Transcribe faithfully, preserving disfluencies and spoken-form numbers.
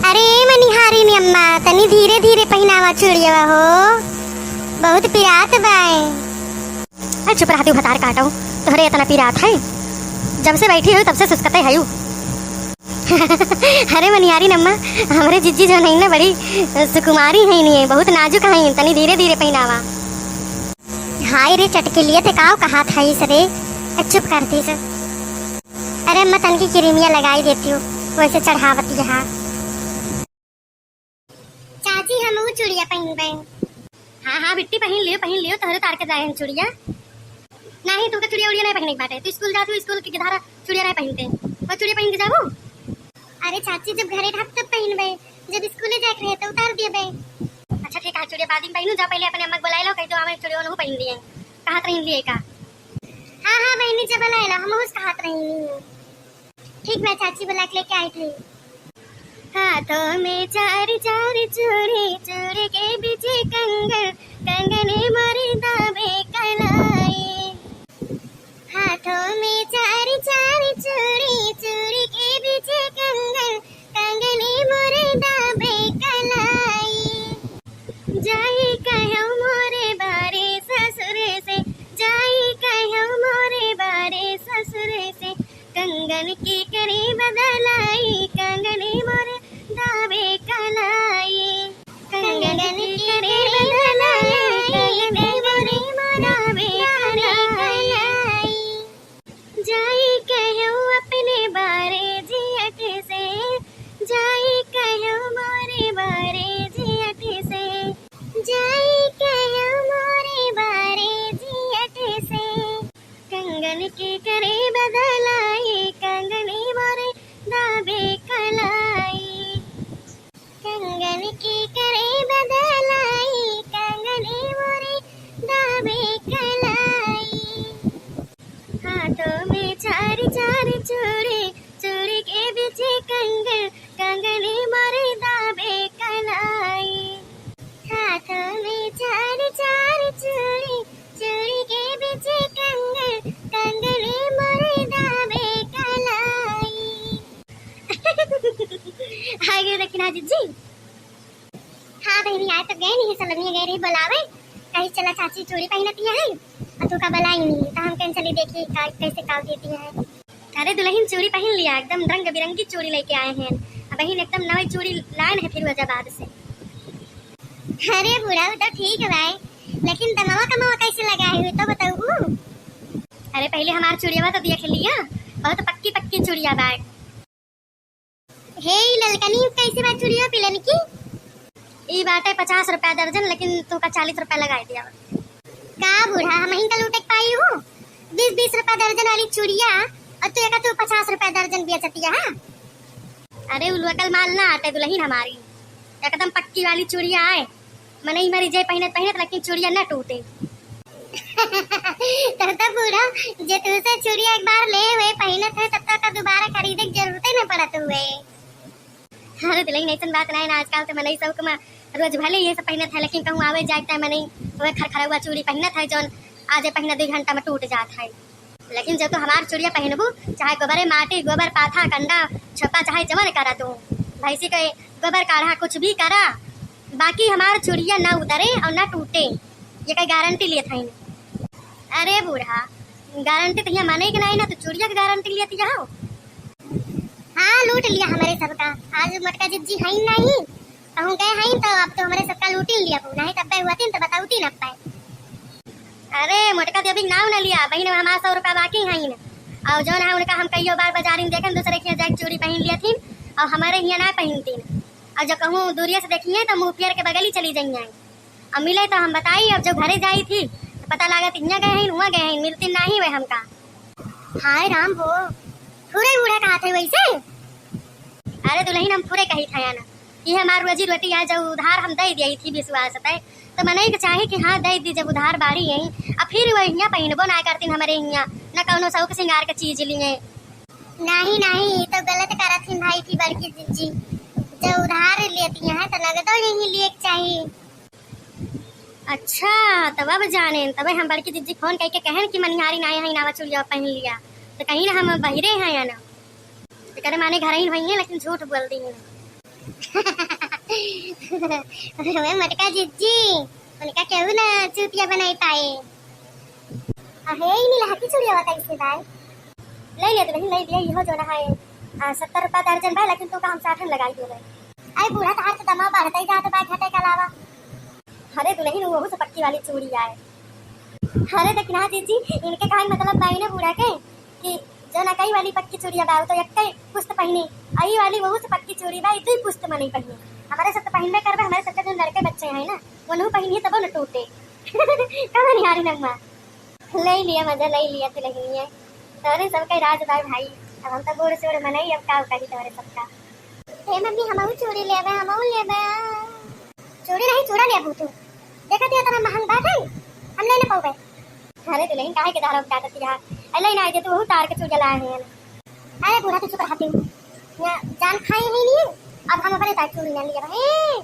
अरे मनिहारिन अम्मा, तनी धीरे धीरे पहिनावा चूड़िया हो, बहुत पिरात बाए। अरे चुप रहा तू, भतार काटो, तोहरे इतना पिरात है, जब से बैठी हो तब से सुस्कते है। अरे मनिहारिन अम्मा, हमरे जिज्जी जो नहीं ना, बड़ी सुकुमारी है, नहीं बहुत नाजुक है, तनी धीरे धीरे पहिनावा। हाय रे चटकिलिया, ते काव कहा था इस रे? चुप कर दी से। अरे अम्मा, तनकी किरिमिया लगाई देती हूँ, वैसे चढ़ावती है। चाची, हम वो चूड़िया पहिनबे। हाँ हाँ बिट्टी, पहिन लियो, पहिन लियो, तोहरे तार के जाए हम चूड़िया। नहीं, तू तो चूड़िया उड़िया नहीं पहिने के बाटे, तू स्कूल जा, तू स्कूल के धारा चूड़िया नहीं पहिनते, वो चूड़िया पहिन के जाबू। अरे चाची, जब घरे रहब तब पहिनबे, जब स्कूले जाए के रहे तो उतार दियबे। अच्छा ठीक है, चूड़िया बाद में पहिनू, जा पहले अपने अम्मा के बुलाए लो, कह दो हमारे चूड़िया ओनहु पहिन लिए, कहा तो पहिन लिए का। हाँ हाँ बहनी, जब बुलाए लो, हम उस कहा तो पहिन लिए। ठीक बा चाची, बुला के लेके आई थी। हाथों में चार चार चूड़ी, चूड़ी के बीच कंगन, कंगन मोरे दाबे कलाई। हाथों में चार चार चूड़ी, चूड़ी के बीच कंगन, कंगन मोरे दाबे कलाई। जाई कहो मोरे बारे ससुर से, जाई कहो मोरे बारे ससुर से, कंगन के करे बदलाई, कंगन मोरे दाबे कलाई। कंगन के करे बदलाई, कंगन मोरे दाबे कलाई। जाई कहो अपने बारे जियट से, जाई कहो मोरे बारे जियट से, जाई कहो मोरे बारे जियट से। कंगन के करे बदलाई, कंगन मोरे दाबे कलाई। कंगन के करे बदलाई, कंगन मोरे दाबे कलाई। हाथों में चार चार चूड़ी, चूड़ी के बीच कंगन, कंगन मोरे दाबे कलाई। हाथों में चार चार चूड़ी, चूड़ी के बीच कंगन, कंगन मोरे दाबे कलाई। हाय गे दखिना जिज्जी। हाँ बहनी, आए तो गए नहीं, सलमिया गए रही बुलावे, कही चला चाची चूड़ी पहिनती है, और तू का बुलाई नहीं, तो हम कहें चली देखी का, कैसे का देती है। अरे दुल्हन चूड़ी पहिन लिया, एकदम रंग बिरंगी चूड़ी लेके आए हैं, अब बहन एकदम नवी चूड़ी लाए हैं फिरोजाबाद से। अरे बूढ़ा, वो तो ठीक है भाई, लेकिन दमवा कमवा कैसे लगाए हुए तो बताऊ। अरे पहले हमार चूड़िया तो देख लिया, बहुत पक्की पक्की चूड़िया बा। हे, ई ललकनी कैसे बा चूड़िया पिलन की? ई बाटे पचास रुपया दर्जन, लेकिन तू का चालीस रुपया लगाई दिया। का बूढ़ा, हम ही का लूटे के पाई हूँ? बीस बीस रुपया दर्जन वाली चूड़िया, और तू एका तू पचास रुपया दर्जन बेचतिया, हाँ? अरे, उ लोकल माल ना आटे दुल्हन हमारी, एकदम पक्की वाली चूड़िया आए। मनई मरी जाए पहिनत पहिनत, लेकिन चूड़िया न टूटे। तब तो बूढ़ा, जे तुमसे चूड़िया एक बार ले हुए पहिनत है, तब तो का दोबारा खरीदे के जरूरत ही न पड़त हुए। अरे दुल्हन, ऐसन बात नहीं ना, आजकल तो मनई शौक में रोज भले ये सब पहिनत है, लेकिन कहूँ आवे जाए त मनई वह खरखरौआ चूड़ी पहिनत है, जौन आजे पहिना दो घंटा में टूट जात है। लेकिन जब तो हमार चूड़िया पहनबू, चाहे गोबरे माटी, गोबर पाथा, कंडा, छोपा, चाहे जवन करा तू, भैंसी के गोबर काढ़ा, कुछ भी करा, बाकी हमार चूड़िया ना उतरे और ना टूटे, ये कई गारंटी लिए था। अरे बूढ़ा, गारंटी तो यहाँ माने के नहीं ना, तो चूड़िया के गारंटी लिए तो यहाँ। हाँ, लूट लिया हमारे सबका। आज मोटका जिज्जी है नहीं, कहूँ गए हैं तो अब तो हमारे सबका लूट ही लिया, नहीं तब हुआ तीन तो बताऊ तीन अब पाए। अरे मोटका देवी नाव न लिया बहिन, हमार सौ रुपया बाकी है न। और जौन है उनका हम कईयो बार बाजारी में देखें, दूसरे के यहाँ जाके चूड़ी पहन लिया थी और हमारे यहाँ ना पहनती। और जब कहूँ दूरिया से देखिए तो मुँह फेर के बगली चली जाइए। अब मिले तो हम बताई, अब जब घरे जाई थी तो पता लागत हियाँ गए हैं, हुआ गए हैं, मिलती नहीं वे हमका। हाय राम हो, फुरे बूढ़ा कहा थे वैसे। अरे दुल्हन हम फुरे कही था ना, ये हमार रोजी रोटी है, जब उधार हम दे दिए थी विश्वास तय, तो मनई के चाहे कि हाँ दे दी, जब उधार बाड़ी यही, अब फिर वो हियाँ पहिनबो ना करतीन हमारे हियाँ, न कौनो शौक सिंगार के चीज लिए। नहीं नहीं, ये तो गलत करत हिन भाई की बड़की जिज्जी, जब उधार लेती हैं तो नगदो यही लिए के चाहिए। अच्छा, तब अब जाने, तब हम बड़की जिज्जी फोन करके कहन कि मनिहारी ना है, नावा चुड़िया पहन लिया, तो कहीं ना हम बहिरे हैं या ना। एकरे माने घर ही नहीं है, लेकिन झूठ बोल दी है। वे मोटका जिज्जी, उनका केहू ना चूतिया बनाई पाए। अहे, ई नीलहकी चूड़िया कैसे बाय? ले लिया दुलहिन, ले लिया, इहो जो ना है, आ, सत्तर रुपया दर्जन बा, लेकिन तू का हम साठन लगाई देबे। अरे बूढ़ा, तहार तो दमा बढ़ते जात बा, घटे के अलावा। अरे दुलहिन, वो से पक्की वाली चूड़ी आए। अरे देखी ना जिज्जी, इनके कहा मतलब बाई ना बूढ़ा के कि जो ना कई वाली पक्की चूड़िया बा, वो तो एक पुस्त पहिनी, आई वाली वहू से पक्की चूड़ी बा, ई दुई पुस्त में नहीं पहिनी। हमारे सब तो पहिनबे करबे, हमारे सबके जो लड़के बच्चे हैं ना, वो नहीं पहिनी तब न टूटे। कहाँ निहारी नगमा? ले लिया मजा, ले लिया दुलहिनिया। तोरे सबके राज बा भाई, अब हम तो बूढ़ सूढ़ मनई, अब का कही तोरे सबका। हे मम्मी, हमहू चूड़ी लेबे, हमहू लेबे। चूड़ी नहीं, चूड़ा लेबू तू। देखत ही इतना महंग बात है, हम ले ना पाऊबे। अरे दुलहिन, काहे के दारू काटत हिया? अरे ना दे तू, तार के चूड़िया लाए हैं। अरे बूढ़ा, तू चुप रहती हूँ। या जान खाई ही नहीं, अब हम अपने तार चूड़ी ना लिया भाई।